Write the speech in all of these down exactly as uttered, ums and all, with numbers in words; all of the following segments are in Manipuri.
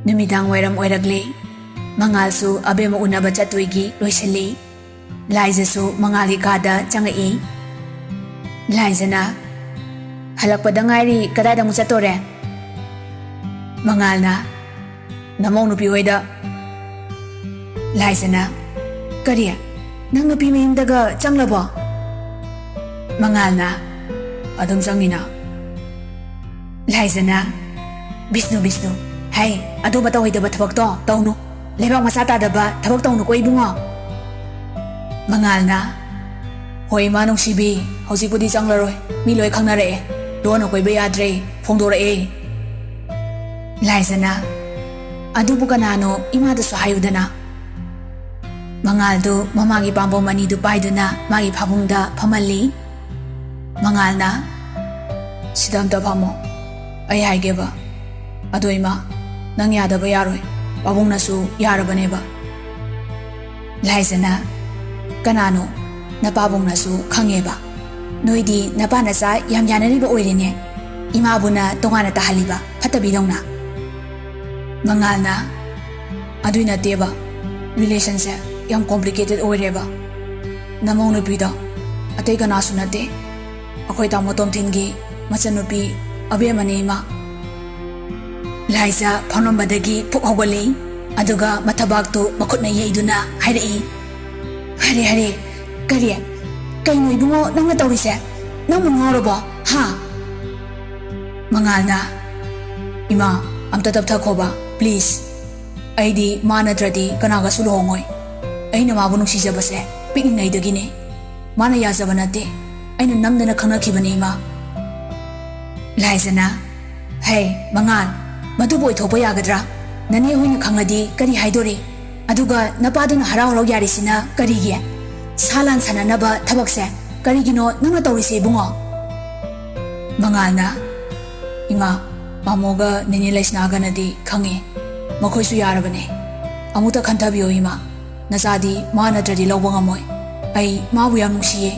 ꯅꯨꯃꯤꯗꯥꯡ ꯋꯥꯏꯔꯝ ꯑꯣꯏꯔꯛꯂꯦ꯫ ꯃꯉꯥꯜꯁꯨ ꯑꯕꯦꯝꯃ ꯎꯅꯕ ꯆꯠꯇꯣꯏꯒꯤ ꯂꯣꯏꯁꯤꯜꯂꯤ꯫ ꯂꯥꯏꯖꯁꯨ ꯃꯉꯥꯜꯒꯤ ꯀꯥꯗ ꯆꯪꯉꯛꯏ꯫ ꯂꯥꯏꯖꯅ, "ꯍꯜꯂꯛꯄꯗ ꯉꯥꯏꯔꯤ, ꯀꯗꯥꯏꯗ ꯑꯃꯨꯛ ꯆꯠꯇꯣꯔꯦ?" ꯃꯉꯥꯜꯅ, "ꯅꯃꯧ ꯅꯨꯄꯤ ꯍꯣꯏꯗ꯫" ꯂꯥꯏꯖꯅ, "ꯀꯔꯤ? ꯅꯪ ꯅꯨꯄꯤ ꯃꯌꯨꯝꯗꯒ ꯆꯪꯂꯕꯣ?" ꯃꯉꯥꯜꯅ, "ꯑꯗꯨꯝ ꯆꯪꯉꯤꯅ꯫" ꯂꯥꯏꯖꯅ, "ꯕꯤꯁꯅꯨ, ꯕꯤꯁꯅꯨ, ꯍꯩ, ꯑꯗꯨ ꯃꯇꯧ ꯍꯩꯇꯕ ꯊꯕꯛꯇꯣ ꯇꯧꯅꯨ꯫ ꯂꯩꯕꯥꯛ ꯃꯆꯥ ꯇꯥꯗꯕ ꯊꯕꯛ ꯇꯧꯅꯨꯀꯣ ꯏꯕꯨꯡꯉꯣ꯫" ꯃꯉꯥꯜꯅ, "ꯍꯣꯏ ꯏꯃꯥ ꯅꯨꯡꯁꯤꯕꯤ, ꯍꯧꯖꯤꯛꯄꯨꯗꯤ ꯆꯪꯂꯔꯣꯏ, ꯃꯤ ꯂꯣꯏ ꯈꯪꯅꯔꯛꯑꯦ꯫ ꯂꯣꯟꯅ ꯀꯣꯏꯕ ꯌꯥꯗ꯭ꯔꯦ, ꯐꯣꯡꯗꯣꯔꯛꯑꯦ꯫" ꯂꯥꯏꯖꯅ, "ꯑꯗꯨꯕꯨ ꯀꯅꯥꯅꯣ? ꯏꯃꯥꯗꯁꯨ ꯍꯥꯏꯌꯨꯗꯅ꯫" ꯃꯉꯥꯜꯗꯨ ꯃꯃꯥꯒꯤ ꯄꯥꯝꯕꯣꯝ ꯑꯅꯤꯗꯨ ꯄꯥꯏꯗꯨꯅ ꯃꯥꯒꯤ ꯐꯥꯃꯨꯡꯗ ꯐꯝꯍꯜꯂꯤ꯫ ꯃꯉꯥꯜꯅ, "ꯁꯤꯗ ꯑꯝꯇ ꯐꯝꯃꯣ, ꯑꯩ ꯍꯥꯏꯒꯦꯕ꯫ ꯑꯗꯣ ꯏꯃꯥ, ꯅꯪ ꯌꯥꯗꯕ ꯌꯥꯔꯣꯏ, ꯄꯥꯕꯨꯡꯅꯁꯨ ꯌꯥꯔꯕꯅꯦꯕ꯫" ꯂꯥꯏꯖꯅ, "ꯀꯅꯥꯅꯣ? ꯅꯄꯥꯕꯨꯡꯅꯁꯨ ꯈꯪꯉꯦꯕ? ꯅꯣꯏꯗꯤ ꯅꯄꯥ ꯅꯆꯥ ꯌꯥꯝ ꯌꯥꯅꯔꯤꯕ ꯑꯣꯏꯔꯦꯅꯦ꯫ ꯏꯃꯥꯕꯨꯅ ꯇꯣꯉꯥꯟꯅ ꯇꯥꯍꯜꯂꯤꯕ, ꯐꯠꯇꯕꯤꯗꯧꯅ꯫" ꯃꯉꯥꯜꯅ, "ꯑꯗꯨꯏ ꯅꯠꯇꯦꯕ, ꯔꯤꯂꯦꯁꯟꯁꯦ ꯌꯥꯝ ꯀꯣꯝꯄ꯭ꯂꯤꯀꯦꯇꯦꯠ ꯑꯣꯏꯔꯦꯕ꯫ ꯅꯃꯧ ꯅꯨꯄꯤꯗꯣ ꯑꯇꯩ ꯀꯅꯥꯁꯨ ꯅꯠꯇꯦ, ꯑꯩꯈꯣꯏ ꯇꯥꯃꯣ ꯇꯣꯝꯊꯤꯟꯒꯤ ꯃꯆꯟꯅꯨꯄꯤ ꯑꯕꯦꯝꯃꯅꯦ ꯏꯃꯥ꯫" ꯂꯥꯏꯖ ꯐꯝꯂꯝꯕꯗꯒꯤ ꯐꯨꯛ ꯍꯧꯒꯠꯂꯤ, ꯑꯗꯨꯒ ꯃꯊꯕꯥꯛꯇꯨ ꯃꯈꯨꯠꯅ ꯌꯩꯗꯨꯅ ꯍꯥꯏꯔꯛꯏ, "ꯍꯔꯦ, ꯍꯔꯦ, ꯀꯔꯤ? ꯀꯩꯅꯣ ꯏꯕꯨꯡꯉꯣ ꯅꯪꯅ ꯇꯧꯔꯤꯁꯦ? ꯅꯪꯕꯨ ꯉꯥꯎꯔꯕꯣ? ꯍꯥ?" ꯃꯉꯥꯜꯅ, "ꯏꯃꯥ, ꯑꯝꯇ ꯇꯞꯊꯈꯣꯕ, ꯄ꯭ꯂꯤꯖ꯫ ꯑꯩꯗꯤ ꯃꯥ ꯅꯠꯇ꯭ꯔꯗꯤ ꯀꯅꯥꯒꯁꯨ ꯂꯨꯍꯣꯡꯉꯣꯏ꯫ ꯑꯩꯅ ꯃꯥꯕꯨ ꯅꯨꯡꯁꯤꯖꯕꯁꯦ ꯄꯤꯛꯂꯤꯉꯩꯗꯒꯤꯅꯦ꯫ ꯃꯥꯅ ꯌꯥꯖꯕ ꯅꯠꯇꯦ, ꯑꯩꯅ ꯅꯝꯗꯅ ꯈꯪꯅꯈꯤꯕꯅꯦ, ꯏꯃꯥ꯫" ꯂꯥꯏꯖꯅ, "ꯍꯦ, ꯃꯉꯥꯜ, ꯃꯗꯨꯕꯨ ꯑꯣꯏꯊꯣꯛꯄ ꯌꯥꯒꯗ꯭ꯔꯥ? ꯅꯅꯦ ꯍꯣꯏꯅ ꯈꯪꯂꯗꯤ ꯀꯔꯤ ꯍꯥꯏꯗꯣꯔꯤ? ꯑꯗꯨꯒ ꯅꯄꯥꯗꯨꯅ ꯍꯔꯥꯎ ꯍꯔꯥꯎ ꯌꯥꯔꯤꯁꯤꯅ ꯀꯔꯤꯒꯤ? ꯁꯥ ꯂꯥꯟ ꯁꯥꯟꯅꯅꯕ ꯊꯕꯛꯁꯦ ꯀꯔꯤꯒꯤꯅꯣ ꯅꯪꯅ ꯇꯧꯔꯤꯁꯦ, ꯏꯕꯨꯡꯉꯣ?" ꯃꯉꯥꯜꯅ, "ꯏꯃꯥ, ꯃꯥꯃꯣꯒ ꯅꯦꯅꯦ ꯂꯩꯁꯅꯥꯒꯅꯗꯤ ꯈꯪꯉꯦ꯫ ꯃꯈꯣꯏꯁꯨ ꯌꯥꯔꯕꯅꯦ꯫ ꯑꯃꯨꯛꯇ ꯈꯟꯊꯕꯤꯌꯣ ꯏꯃꯥ꯫ ꯅꯆꯥꯗꯤ ꯃꯥ ꯅꯠꯇ꯭ꯔꯗꯤ ꯂꯧꯕ ꯉꯝꯃꯣꯏ꯫ ꯑꯩ ꯃꯥꯕꯨ ꯌꯥꯝ ꯅꯨꯡꯁꯤꯌꯦ꯫"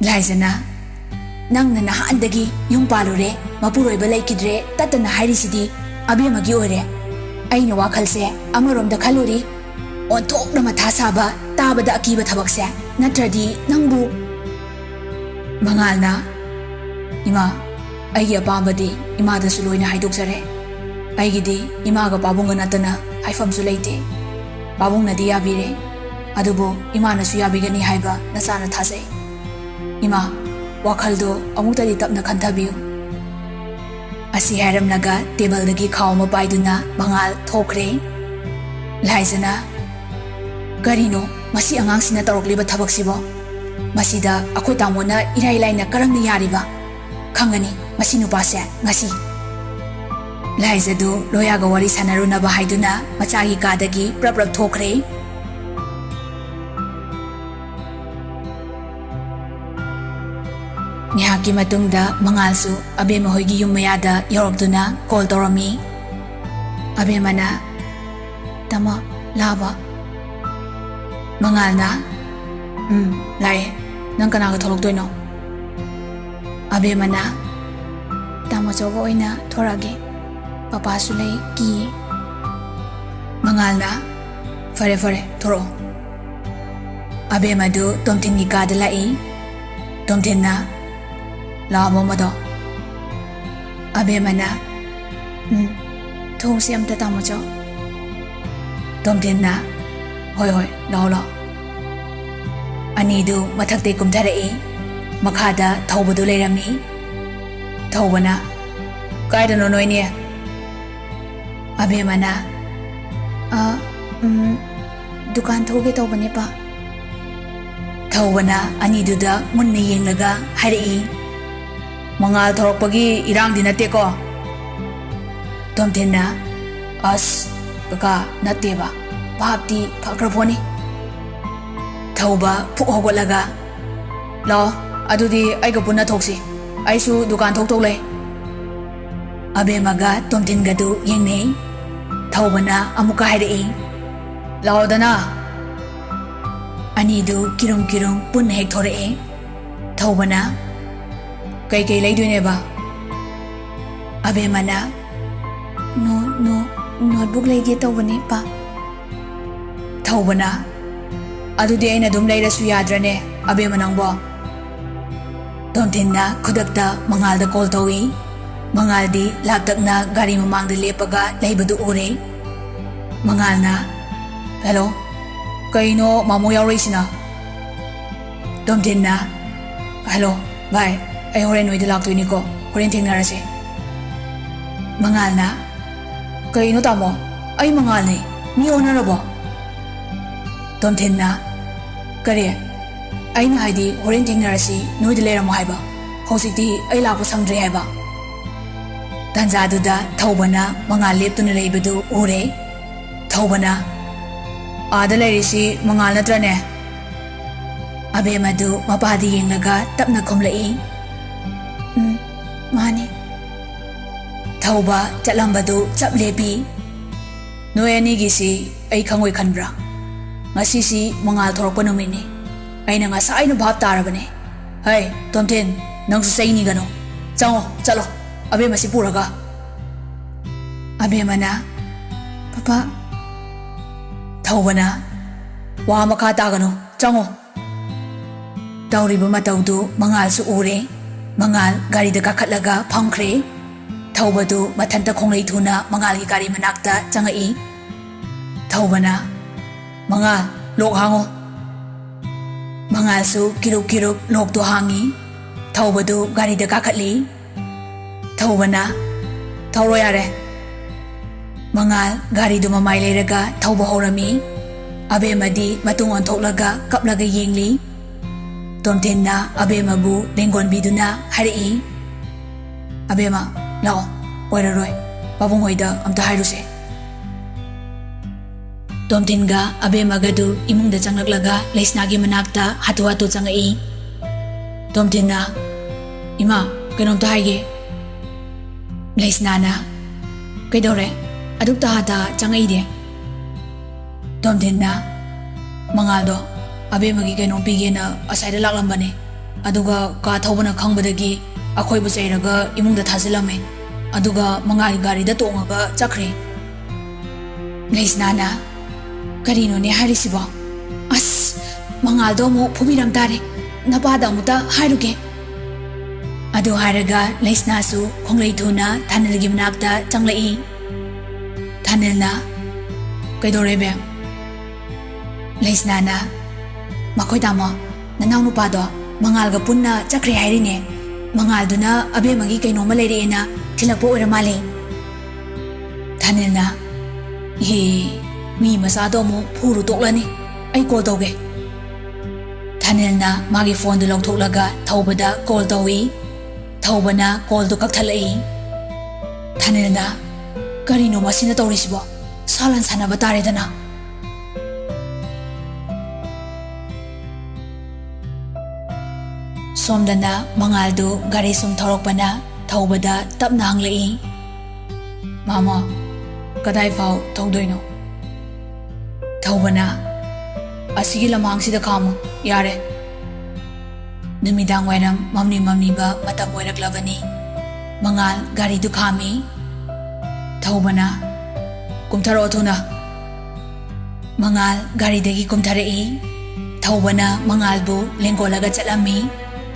ꯂꯥꯏꯖꯅ, "ꯅꯪꯅ ꯅꯍꯥꯟꯗꯒꯤ ꯌꯨꯝ ꯄꯥꯜꯂꯨꯔꯦ, ꯃꯄꯨꯔꯣꯏꯕ ꯂꯩꯈꯤꯗ꯭ꯔꯦ ꯇꯠꯇꯅ ꯍꯥꯏꯔꯤꯁꯤꯗꯤ꯫ ꯑꯕꯦꯝꯃꯒꯤ ꯑꯣꯏꯔꯦ꯫ ꯑꯩꯅ ꯋꯥꯈꯜꯁꯦ ꯑꯃꯔꯣꯝꯗ ꯈꯜꯂꯨꯔꯤ, ꯑꯣꯟꯊꯣꯛꯅ ꯃꯊꯥ ꯁꯥꯕ, ꯇꯥꯕꯗ ꯑꯀꯤꯕ ꯊꯕꯛꯁꯦ꯫ ꯅꯠꯇ꯭ꯔꯗꯤ ꯅꯪꯕꯨ꯫ ꯃꯉꯥꯜꯅ, "ꯏꯃꯥ, ꯑꯩꯒꯤ ꯑꯄꯥꯝꯕꯗꯤ ꯏꯃꯥꯗꯁꯨ ꯂꯣꯏꯅ ꯍꯥꯏꯗꯣꯛꯆꯔꯦ꯫ ꯑꯩꯒꯤꯗꯤ ꯏꯃꯥꯒ ꯄꯥꯕꯨꯡꯒ ꯅꯠꯇꯅ ꯍꯥꯏꯐꯝꯁꯨ ꯂꯩꯇꯦ꯫ ꯄꯥꯕꯨꯡꯅꯗꯤ ꯌꯥꯕꯤꯔꯦ, ꯑꯗꯨꯕꯨ ꯏꯃꯥꯅꯁꯨ ꯌꯥꯕꯤꯒꯅꯤ ꯍꯥꯏꯕ ꯅꯆꯥꯅ ꯊꯥꯖꯩ꯫ ꯏꯃꯥ, ꯋꯥꯈꯜꯗꯣ ꯑꯃꯨꯛꯇꯗꯤ ꯇꯞꯅ ꯈꯟꯊꯕꯤꯌꯨ꯫" ꯑꯁꯤ ꯍꯥꯏꯔꯝꯂꯒ ꯇꯦꯕꯜꯗꯒꯤ ꯈꯥꯎ ꯑꯃ ꯄꯥꯏꯗꯨꯅ ꯃꯉꯥꯜ ꯊꯣꯛꯈ꯭ꯔꯦ꯫ ꯂꯥꯏꯖꯅ, "ꯀꯔꯤꯅꯣ ꯃꯁꯤ ꯑꯉꯥꯡꯁꯤꯅ ꯇꯧꯔꯛꯂꯤꯕ ꯊꯕꯛꯁꯤꯕꯣ? ꯃꯁꯤꯗ ꯑꯩꯈꯣꯏ ꯇꯥꯃꯣꯅ ꯏꯔꯥꯏ ꯂꯥꯏꯅ ꯀꯔꯝꯅ ꯌꯥꯔꯤꯕ? ꯈꯪꯒꯅꯤ ꯃꯁꯤ ꯅꯨꯄꯥꯁꯦ ꯉꯁꯤ꯫" ꯂꯥꯏꯖꯗꯨ ꯂꯣꯌꯥꯒ ꯋꯥꯔꯤ ꯁꯥꯟꯅꯔꯨꯅꯕ ꯍꯥꯏꯗꯨꯅ ꯃꯆꯥꯒꯤ ꯀꯥꯗꯒꯤ ꯄ꯭ꯔꯞ ꯄ꯭ꯔꯞ ꯊꯣꯛꯈ꯭ꯔꯦ꯫ ꯉꯥꯏꯍꯥꯛꯀꯤ ꯃꯇꯨꯡꯗ ꯃꯉꯥꯜꯁꯨ ꯑꯕꯦꯝꯃ ꯍꯣꯏꯒꯤ ꯌꯨꯝ ꯃꯌꯥꯗ ꯌꯧꯔꯛꯇꯨꯅ ꯀꯣꯜ ꯇꯧꯔꯝꯃꯤ꯫ ꯑꯕꯦꯝꯃꯅ, "ꯇꯥꯃꯣ, ꯂꯥꯛꯑꯕꯣ?" ꯃꯉꯥꯜꯅ, "ꯎꯝ, ꯂꯥꯛꯑꯦ꯫ ꯅꯪ ꯀꯅꯥꯒ ꯊꯣꯛꯂꯛꯇꯣꯏꯅꯣ?" ꯑꯕꯦꯝꯃꯅ, "ꯇꯥꯃꯣ ꯆꯧꯒ ꯑꯣꯏꯅ ꯊꯣꯔꯛꯑꯒꯦ꯫ ꯄꯄꯥꯁꯨ ꯂꯩ, ꯀꯤꯌꯦ꯫" ꯃꯉꯥꯜꯅ, "ꯐꯔꯦ, ꯐꯔꯦ, ꯊꯣꯔꯛꯑꯣ꯫" ꯑꯕꯦꯝꯃꯗꯨ ꯇꯣꯝꯊꯤꯟꯒꯤ ꯀꯥꯗ ꯂꯥꯛꯏ꯫ ꯇꯣꯝꯊꯤꯟꯅ, "ꯂꯥꯛꯑꯕꯣ ꯃꯗꯣ?" ꯑꯕꯦꯝꯃꯅ, "ꯎꯝ, ꯊꯣꯡꯁꯤ ꯑꯝꯇ, ꯇꯥꯃꯣꯆꯧ꯫" ꯇꯣꯝꯊꯤꯟꯅ, "ꯍꯣꯏ, ꯍꯣꯏ, ꯂꯥꯛꯑꯣ, ꯂꯥꯛꯑꯣ꯫" ꯑꯅꯤꯗꯨ ꯃꯊꯛꯇꯩ ꯀꯨꯝꯊꯔꯛꯏ꯫ ꯃꯈꯥꯗ ꯊꯧꯕꯗꯨ ꯂꯩꯔꯝꯃꯤ꯫ ꯊꯧꯕꯅ, "ꯀꯥꯏꯗꯅꯣ ꯅꯣꯏꯅꯤ?" ꯑꯕꯦꯝꯃꯅ, "ꯑ, ꯎꯝ, ꯗꯨꯀꯥꯟ ꯊꯣꯛꯎꯒꯦ ꯇꯧꯕꯅꯦ, ꯄꯥ꯫" ꯊꯧꯕꯅ ꯑꯅꯤꯗꯨꯗ ꯃꯨꯟꯅ ꯌꯦꯡꯂꯒ ꯍꯥꯏꯔꯛꯏ, "ꯃꯉꯥꯜ ꯊꯣꯔꯛꯄꯒꯤ ꯏꯔꯥꯡꯗꯤ ꯅꯠꯇꯦꯀꯣ?" ꯇꯣꯝꯊꯤꯟꯅ, "ꯑꯁ, ꯀꯀꯥ, ꯅꯠꯇꯦꯕ꯫ ꯚꯥꯞꯇꯤ ꯐꯈ꯭ꯔ ꯄꯣꯠꯅꯤ꯫" ꯊꯧꯕ ꯐꯨꯛ ꯍꯧꯒꯠꯂꯒ, "ꯂꯥꯛꯑꯣ, ꯑꯗꯨꯗꯤ ꯑꯩꯒ ꯄꯨꯟꯅ ꯊꯣꯛꯁꯤ꯫ ꯑꯩꯁꯨ ꯗꯨꯀꯥꯟ ꯊꯣꯛꯇꯧ ꯂꯩ꯫" ꯑꯕꯦꯝꯃꯒ ꯇꯣꯝꯊꯤꯟꯒꯗꯨ ꯌꯦꯡꯅꯩ꯫ ꯊꯧꯕꯅ ꯑꯃꯨꯛꯀ ꯍꯥꯏꯔꯛꯏ, "ꯂꯥꯛꯑꯣꯗꯅ꯫" ꯑꯅꯤꯗꯨ ꯀꯤꯔꯨꯝ ꯀꯤꯔꯨꯝ ꯄꯨꯟꯅ ꯍꯦꯛ ꯊꯣꯔꯛꯑꯦ꯫ ꯊꯧꯕꯅ, "ꯀꯩꯀꯩ ꯂꯩꯗꯣꯏꯅꯦꯕ?" ꯑꯕꯦꯝꯃꯅ, ꯅꯣ ꯅꯣ ꯅꯣꯠꯕꯨꯛ ꯂꯩꯒꯦ ꯇꯧꯕꯅꯦ ꯄꯥ꯫ ꯊꯧꯕꯅ, "ꯑꯗꯨꯗꯤ ꯑꯩꯅ ꯑꯗꯨꯝ ꯂꯩꯔꯁꯨ ꯌꯥꯗ꯭ꯔꯅꯦ ꯑꯕꯦꯝꯃ ꯅꯪꯕꯣ?" ꯇꯣꯝꯊꯤꯟꯅ ꯈꯨꯗꯛꯇ ꯃꯉꯥꯜꯗ ꯀꯣꯜ ꯇꯧꯏ꯫ ꯃꯉꯥꯜꯗꯤ ꯂꯥꯞꯇꯛꯅ ꯒꯥꯔꯤ ꯃꯃꯥꯡꯗ ꯂꯦꯞꯄꯒ ꯂꯩꯕꯗꯨ ꯎꯔꯦ꯫ ꯃꯉꯥꯜꯅ, "ꯍꯦꯜꯂꯣ, ꯀꯩꯅꯣ ꯃꯥꯃꯣ ꯌꯥꯎꯔꯛꯏꯁꯤꯅ?" ꯇꯣꯝꯊꯤꯟꯅ, "ꯍꯦꯜꯂꯣ ꯚꯥꯏ, ꯑꯩ ꯍꯣꯔꯦꯟ ꯅꯣꯏꯗ ꯂꯥꯛꯇꯣꯏꯅꯤꯀꯣ, ꯍꯣꯔꯦꯟ ꯊꯦꯡꯅꯔꯁꯦ꯫" ꯃꯉꯥꯜꯅ, "ꯀꯩꯅꯣ ꯇꯥꯃꯣ, ꯑꯩ ꯃꯉꯥꯜꯅꯦ, ꯃꯤ ꯑꯣꯟꯅꯔꯕꯣ?" ꯇꯣꯝꯊꯤꯟꯅ, "ꯀꯔꯤ? ꯑꯩꯅ ꯍꯥꯏꯗꯤ ꯍꯣꯔꯦꯟ ꯊꯦꯡꯅꯔꯁꯤ, ꯅꯣꯏꯗ ꯂꯩꯔꯝꯃꯣ ꯍꯥꯏꯕ, ꯍꯧꯖꯤꯛꯇꯤ ꯑꯩ ꯂꯥꯛꯄ ꯁꯪꯗ꯭ꯔꯦ ꯍꯥꯏꯕ꯫" ꯇꯥꯟꯖꯥꯗꯨꯗ ꯊꯧꯕꯅ ꯃꯉꯥꯜ ꯂꯦꯞꯇꯨꯅ ꯂꯩꯕꯗꯨ ꯎꯔꯦ꯫ ꯊꯧꯕꯅ, "ꯑꯥꯗ ꯂꯩꯔꯤꯁꯤ ꯃꯉꯥꯜ ꯅꯠꯇ꯭ꯔꯅꯦ?" ꯑꯕꯦꯝꯃꯗꯨ ꯃꯄꯥꯗ ꯌꯦꯡꯂꯒ ꯇꯞꯅ ꯈꯨꯝꯂꯛꯏ, "ꯎꯝ, ꯃꯥꯅꯤ꯫" ꯊꯧꯕ ꯆꯠꯂꯝꯕꯗꯨ ꯆꯞ ꯂꯦꯞꯄꯤ꯫ "ꯅꯣꯏ ꯑꯅꯤꯒꯤꯁꯤ ꯑꯩ ꯈꯪꯉꯣꯏ ꯈꯟꯕ꯭ꯔꯥ? ꯉꯁꯤꯁꯤ ꯃꯉꯥꯜ ꯊꯣꯔꯛꯄ ꯅꯨꯃꯤꯠꯅꯤ꯫ ꯑꯩꯅ ꯉꯁꯥꯏꯅ ꯚꯥꯞ ꯇꯥꯔꯕꯅꯤ꯫ ꯍꯩ, ꯇꯣꯝꯊꯤꯟ, ꯅꯪꯁꯨ ꯆꯩꯅꯤꯒꯅꯨ꯫ ꯆꯪꯉꯣ, ꯆꯠꯂꯣ, ꯑꯕꯦꯝꯃꯁꯤ ꯄꯨꯔꯒ꯫" ꯑꯕꯦꯝꯃꯅ, "ꯄꯄꯥ꯫" ꯊꯧꯕꯅ, "ꯋꯥ ꯃꯈꯥ ꯇꯥꯒꯅꯨ, ꯆꯪꯉꯣ꯫" ꯇꯧꯔꯤꯕ ꯃꯇꯧꯗꯨ ꯃꯉꯥꯜꯁꯨ ꯎꯔꯦ꯫ ꯃꯉꯥꯜ ꯒꯥꯔꯤꯗ ꯀꯥꯈꯠꯂꯒ ꯐꯝꯈ꯭ꯔꯦ꯫ ꯊꯧꯕꯗꯨ ꯃꯊꯟꯇ ꯈꯣꯡꯂꯩ ꯊꯨꯅ ꯃꯉꯥꯜꯒꯤ ꯒꯥꯔꯤ ꯃꯅꯥꯛꯇ ꯆꯪꯉꯛꯏ꯫ ꯊꯧꯕꯅ, "ꯃꯉꯥꯜ, ꯂꯣꯛ ꯍꯥꯡꯉꯣ꯫" ꯃꯉꯥꯜꯁꯨ ꯀꯤꯔꯨꯞ ꯀꯤꯔꯨꯞ ꯂꯣꯛꯇꯨ ꯍꯥꯡꯉꯤ꯫ ꯊꯧꯕꯗꯨ ꯒꯥꯔꯤꯗ ꯀꯥꯈꯠꯂꯤ꯫ ꯊꯧꯕꯅ, "ꯊꯧꯔꯣ ꯌꯥꯔꯦ꯫" ꯃꯉꯥꯜ ꯒꯥꯔꯤꯗꯨ ꯃꯃꯥꯏ ꯂꯩꯔꯒ ꯊꯧꯕ ꯍꯧꯔꯝꯃꯤ꯫ ꯑꯕꯦꯝꯃꯗꯤ ꯃꯇꯨꯡ ꯑꯣꯟꯊꯣꯛꯂꯒ ꯀꯞꯂꯒ ꯌꯦꯡꯂꯤ꯫ ꯇꯣꯝꯊꯤꯟꯅ ꯑꯕꯦꯝꯃꯕꯨ ꯂꯦꯡꯒꯣꯟꯕꯤꯗꯨꯅ ꯍꯥꯏꯔꯛꯏ, "ꯑꯕꯦꯝꯃ, ꯂꯥꯛꯑꯣ, ꯑꯣꯏꯔꯔꯣꯏ, ꯄꯥꯕꯨꯡ ꯍꯣꯏꯗ ꯑꯝꯇ ꯍꯥꯏꯔꯨꯁꯦ꯫" ꯇꯣꯝꯊꯤꯟꯒ ꯑꯕꯦꯝꯃꯒꯗꯨ ꯏꯃꯨꯡꯗ ꯆꯪꯂꯛꯂꯒ ꯂꯩꯁꯅꯥꯒꯤ ꯃꯅꯥꯛꯇ ꯍꯥꯊꯨ ꯍꯥꯊꯨ ꯆꯪꯉꯛꯏ꯫ ꯇꯣꯝꯊꯤꯟꯅ, "ꯏꯃꯥ, ꯀꯩꯅꯣꯝꯇ ꯍꯥꯏꯒꯦ꯫" ꯂꯩꯁꯅꯥꯅ, "ꯀꯩꯗꯧꯔꯦ? ꯑꯗꯨꯛ ꯇꯍꯥ ꯇꯍꯥ ꯆꯪꯉꯛꯏꯗꯤ?" ꯇꯣꯝꯊꯤꯟꯅ, "ꯃꯉꯥꯜꯗꯣ ꯑꯕꯦꯝꯃꯒꯤ ꯀꯩꯅꯣꯝ ꯄꯤꯒꯦꯅ ꯑꯁꯥꯏꯗ ꯂꯥꯛꯂꯝꯕꯅꯦ, ꯑꯗꯨꯒ ꯀꯥ ꯊꯧꯕꯅ ꯈꯪꯕꯗꯒꯤ ꯑꯩꯈꯣꯏꯕꯨ ꯆꯩꯔꯒ ꯏꯃꯨꯡꯗ ꯊꯥꯖꯤꯜꯂꯝꯃꯦ꯫ ꯑꯗꯨꯒ ꯃꯉꯥꯜꯒꯤ ꯒꯥꯔꯤꯗ ꯇꯣꯡꯉꯒ ꯆꯠꯈ꯭ꯔꯦ꯫ ꯂꯩꯁꯅꯥꯅ, "ꯀꯔꯤꯅꯣꯅꯦ ꯍꯥꯏꯔꯤꯁꯤꯕꯣ? ꯑꯁ, ꯃꯉꯥꯜꯗꯣ ꯑꯃꯨꯛ ꯐꯨꯕꯤꯔꯝ ꯇꯥꯔꯦ꯫ ꯅꯄꯥꯗ ꯑꯃꯨꯛꯇ ꯍꯥꯏꯔꯨꯒꯦ꯫" ꯑꯗꯨ ꯍꯥꯏꯔꯒ ꯂꯩꯁꯅꯥꯁꯨ ꯈꯣꯡꯂꯩ ꯊꯨꯅ ꯊꯥꯅꯤꯜꯒꯤ ꯃꯅꯥꯛꯇ ꯆꯪꯂꯛꯏ꯫ ꯊꯥꯅꯤꯜꯅ, "ꯀꯩꯗꯧꯔꯦ, ꯕꯦꯝ?" ꯂꯩꯁꯅꯥꯅ, "ꯃꯈꯣꯏ ꯇꯥꯃꯣ, ꯅꯅꯥꯎ ꯅꯨꯄꯥꯗꯣ ꯃꯉꯥꯜꯒ ꯄꯨꯟꯅ ꯆꯠꯈ꯭ꯔꯦ ꯍꯥꯏꯔꯤꯅꯦ꯫ ꯃꯉꯥꯜꯗꯨꯅ ꯑꯕꯦꯝꯃꯒꯤ ꯀꯩꯅꯣꯝꯃ ꯂꯩꯔꯛꯑꯦꯅ ꯊꯤꯜꯂꯛꯄ ꯑꯣꯏꯔ ꯃꯥꯜꯂꯦ꯫" ꯊꯥꯅꯤꯜꯅ, "ꯏꯍꯦ, ꯃꯤ ꯃꯆꯥꯗꯣ ꯑꯃꯨꯛ ꯐꯨꯔꯨ ꯇꯣꯛꯂꯅꯤ꯫ ꯑꯩ ꯀꯣꯜ ꯇꯧꯒꯦ꯫" ꯊꯥꯅꯤꯜꯅ ꯃꯥꯒꯤ ꯐꯣꯟꯗꯨ ꯂꯧꯊꯣꯛꯂꯒ ꯊꯧꯕꯗ ꯀꯣꯜ ꯇꯧꯏ꯫ ꯊꯧꯕꯅ ꯀꯣꯜꯗꯨ ꯀꯛꯊꯠꯂꯛꯏ꯫ ꯊꯥꯅꯤꯜꯅ, "ꯀꯔꯤꯅꯣ ꯃꯁꯤꯅ ꯇꯧꯔꯤꯁꯤꯕꯣ? ꯁꯥꯂꯟ ꯁꯥꯟꯅꯕ ꯇꯥꯔꯦꯗꯅ꯫" ꯁꯣꯝꯗꯅ ꯃꯉꯥꯜꯗꯨ ꯒꯥꯔꯤ ꯁꯨꯝ ꯊꯧꯔꯛꯄꯅ ꯊꯧꯕꯗ ꯇꯞꯅ ꯍꯪꯂꯛꯏ, "ꯃꯥꯃꯣ, ꯀꯗꯥꯏ ꯐꯥꯎ ꯊꯧꯗꯣꯏꯅꯣ?" ꯊꯧꯕꯅ, "ꯑꯁꯤꯒꯤ ꯂꯝꯍꯥꯡꯁꯤꯗ ꯈꯥꯝꯃꯨ, ꯌꯥꯔꯦ꯫" ꯅꯨꯃꯤꯗꯥꯡ ꯋꯥꯏꯔꯝ ꯃꯝꯂꯤ ꯃꯝꯂꯤꯕ ꯃꯇꯝ ꯑꯣꯏꯔꯛꯂꯕꯅꯤ꯫ ꯃꯉꯥꯜ ꯒꯥꯔꯤꯗꯨ ꯈꯥꯝꯃꯤ꯫ ꯊꯧꯕꯅ, "ꯀꯨꯝꯊꯔꯛꯑꯣ ꯊꯨꯅ꯫" ꯃꯉꯥꯜ ꯒꯥꯔꯤꯗꯒꯤ ꯀꯨꯝꯊꯔꯛꯏ꯫ ꯊꯧꯕꯅ ꯃꯉꯥꯜꯕꯨ ꯂꯦꯡꯒꯣꯜꯂꯒ ꯆꯠꯂꯝꯃꯤ꯫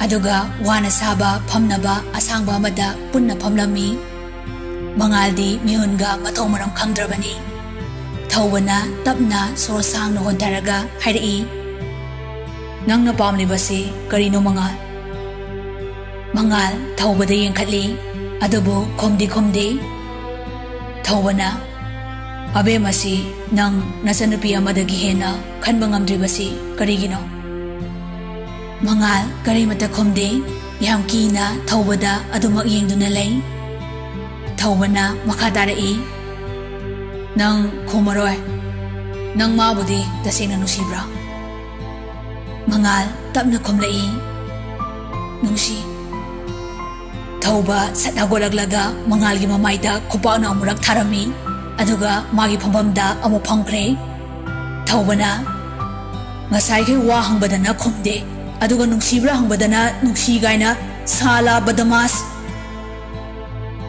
ꯑꯗꯨꯒ ꯋꯥꯅ ꯁꯥꯕ ꯐꯝꯅꯕ ꯑꯁꯥꯡꯕ ꯑꯃꯗ ꯄꯨꯟꯅ ꯐꯝꯂꯝꯃꯤ꯫ ꯃꯉꯥꯜꯗꯤ ꯃꯤꯍꯨꯟꯒ ꯃꯊꯣꯡ ꯃꯔꯝ ꯈꯪꯗ꯭ꯔꯕꯅꯤ꯫ ꯊꯧꯕꯅ ꯇꯞꯅ ꯁꯣꯔ ꯁꯥꯡꯅ ꯍꯣꯟꯊꯔꯒ ꯍꯥꯏꯔꯛꯏ, "ꯅꯪꯅ ꯄꯥꯝꯂꯤꯕꯁꯤ ꯀꯔꯤꯅꯣ, ꯃꯉꯥꯜ?" ꯃꯉꯥꯜ ꯊꯧꯕꯗ ꯌꯦꯡꯈꯠꯂꯤ, ꯑꯗꯨꯕꯨ ꯈꯨꯝꯗꯤ ꯈꯨꯝꯗꯦ꯫ ꯊꯧꯕꯅ, "ꯑꯕꯦꯝꯃꯁꯤ ꯅꯪ ꯅꯆꯟꯅꯨꯄꯤ ꯑꯃꯗꯒꯤ ꯍꯦꯟꯅ ꯈꯟꯕ ꯉꯝꯗ꯭ꯔꯤꯕꯁꯤ ꯀꯔꯤꯒꯤꯅꯣ?" ꯃꯉꯥꯜ ꯀꯔꯤꯃꯠꯇ ꯈꯨꯝꯗꯦ꯫ ꯌꯥꯝ ꯀꯤꯅ ꯊꯧꯕꯗ ꯑꯗꯨꯃꯛ ꯌꯦꯡꯗꯨꯅ ꯂꯩ꯫ ꯊꯧꯕꯅ ꯃꯈꯥ ꯇꯥꯔꯛꯏ, "ꯅꯪ ꯈꯨꯝꯃꯔꯣꯏ꯫ ꯅꯪ ꯃꯥꯕꯨꯗꯤ ꯇꯁꯦꯡꯅ ꯅꯨꯡꯁꯤꯕ꯭ꯔꯥ?" ꯃꯉꯥꯜ ꯇꯞꯅ ꯈꯨꯝꯂꯛꯏ, "ꯅꯨꯡꯁꯤ꯫" ꯊꯧꯕ ꯁꯠ ꯍꯧꯒꯠꯂꯛꯂꯒ ꯃꯉꯥꯜꯒꯤ ꯃꯃꯥꯏꯗ ꯈꯨꯄꯥꯛꯅ ꯑꯃꯨꯔꯛ ꯊꯥꯔꯝꯃꯤ, ꯑꯗꯨꯒ ꯃꯥꯒꯤ ꯐꯝꯐꯝꯗ ꯑꯃꯨꯛ ꯐꯝꯈ꯭ꯔꯦ꯫ ꯊꯧꯕꯅ, "ꯉꯁꯥꯏꯈꯩ ꯋꯥ ꯍꯪꯕꯗꯅ ꯈꯨꯝꯗꯦ, ꯑꯗꯨꯒ ꯅꯨꯡꯁꯤꯕ꯭ꯔꯥ ꯍꯪꯕꯗꯅ ꯅꯨꯡꯁꯤ ꯀꯥꯏꯅ, ꯁꯥꯂꯥ ꯕꯗꯃꯥꯁ!"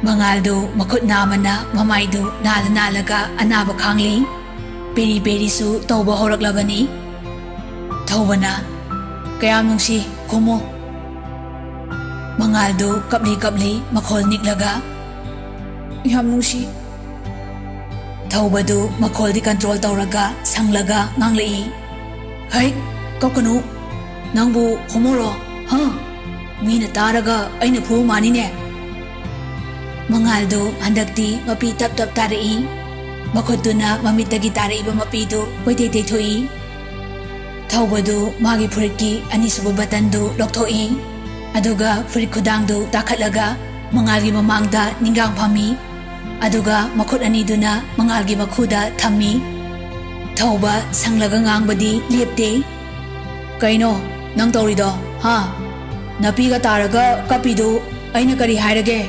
ꯃꯉꯥꯜꯗꯨ ꯃꯈꯨꯠ ꯅꯥꯝꯃꯅ ꯃꯃꯥꯏꯗꯨ ꯅꯥꯜꯂ ꯅꯥꯜꯂꯒ ꯑꯅꯥꯕ ꯈꯥꯡꯂꯤ꯫ ꯄꯦꯔꯤ ꯄꯦꯔꯤꯁꯨ ꯇꯧꯕ ꯍꯧꯔꯛꯂꯕꯅꯤ꯫ ꯊꯧꯕꯅ, "ꯀꯌꯥꯝ ꯅꯨꯡꯁꯤ, ꯈꯨꯝꯃꯨ꯫" ꯃꯉꯥꯜꯗꯨ ꯀꯞꯂꯤ ꯀꯞꯂꯤ ꯃꯈꯣꯜ ꯅꯤꯛꯂꯒ, "ꯌꯥꯝ ꯅꯨꯡꯁꯤ꯫" ꯊꯧꯕꯗꯨ ꯃꯈꯣꯜꯗꯤ ꯀꯟꯇ꯭ꯔꯣꯜ ꯇꯧꯔꯒ ꯁꯪꯂꯒ ꯉꯥꯡꯂꯛꯏ꯫ "ꯍꯩ, ꯀꯞꯀꯅꯨ꯫ ꯅꯪꯕꯨ ꯈꯨꯝꯃꯨꯔꯣ? ꯍꯥ? ꯃꯤꯅ ꯇꯥꯔꯒ ꯑꯩꯅ ꯐꯨꯕ ꯃꯥꯅꯤꯅꯦ꯫" ꯃꯉꯥꯜꯗꯨ ꯍꯟꯗꯛꯇꯤ ꯃꯄꯤ ꯇꯞ ꯇꯞ ꯇꯥꯔꯛꯏ꯫ ꯃꯈꯨꯠꯇꯨꯅ ꯃꯃꯤꯠꯇꯒꯤ ꯇꯥꯔꯛꯏꯕ ꯃꯄꯤꯗꯨ ꯀꯣꯏꯇꯩ ꯇꯩꯊꯣꯛꯏ꯫ ꯊꯧꯕꯗꯨ ꯃꯥꯒꯤ ꯐꯨꯔꯤꯠꯀꯤ ꯑꯅꯤꯁꯨꯕ ꯕꯇꯟꯗꯨ ꯂꯧꯊꯣꯛꯏ꯫ ꯑꯗꯨꯒ ꯐꯨꯔꯤꯠ ꯈꯨꯗꯥꯡꯗꯨ ꯇꯥꯈꯠꯂꯒ ꯃꯉꯥꯜꯒꯤ ꯃꯃꯥꯡꯗ ꯅꯤꯡꯒꯥꯡ ꯐꯝꯃꯤ꯫ ꯑꯗꯨꯒ ꯃꯈꯨꯠ ꯑꯅꯤꯗꯨꯅ ꯃꯉꯥꯜꯒꯤ ꯃꯈꯨꯗ ꯊꯝꯃꯤ꯫ ꯊꯧꯕ ꯁꯪꯂꯒ ꯉꯥꯡꯕꯗꯤ ꯂꯦꯞꯇꯦ꯫ "ꯀꯩꯅꯣ ꯅꯪ ꯇꯧꯔꯤꯗꯣ, ꯍꯥ? ꯅꯄꯤꯒ ꯇꯥꯔꯒ ꯀꯞꯄꯤꯗꯨ ꯑꯩꯅ ꯀꯔꯤ ꯍꯥꯏꯔꯒꯦ?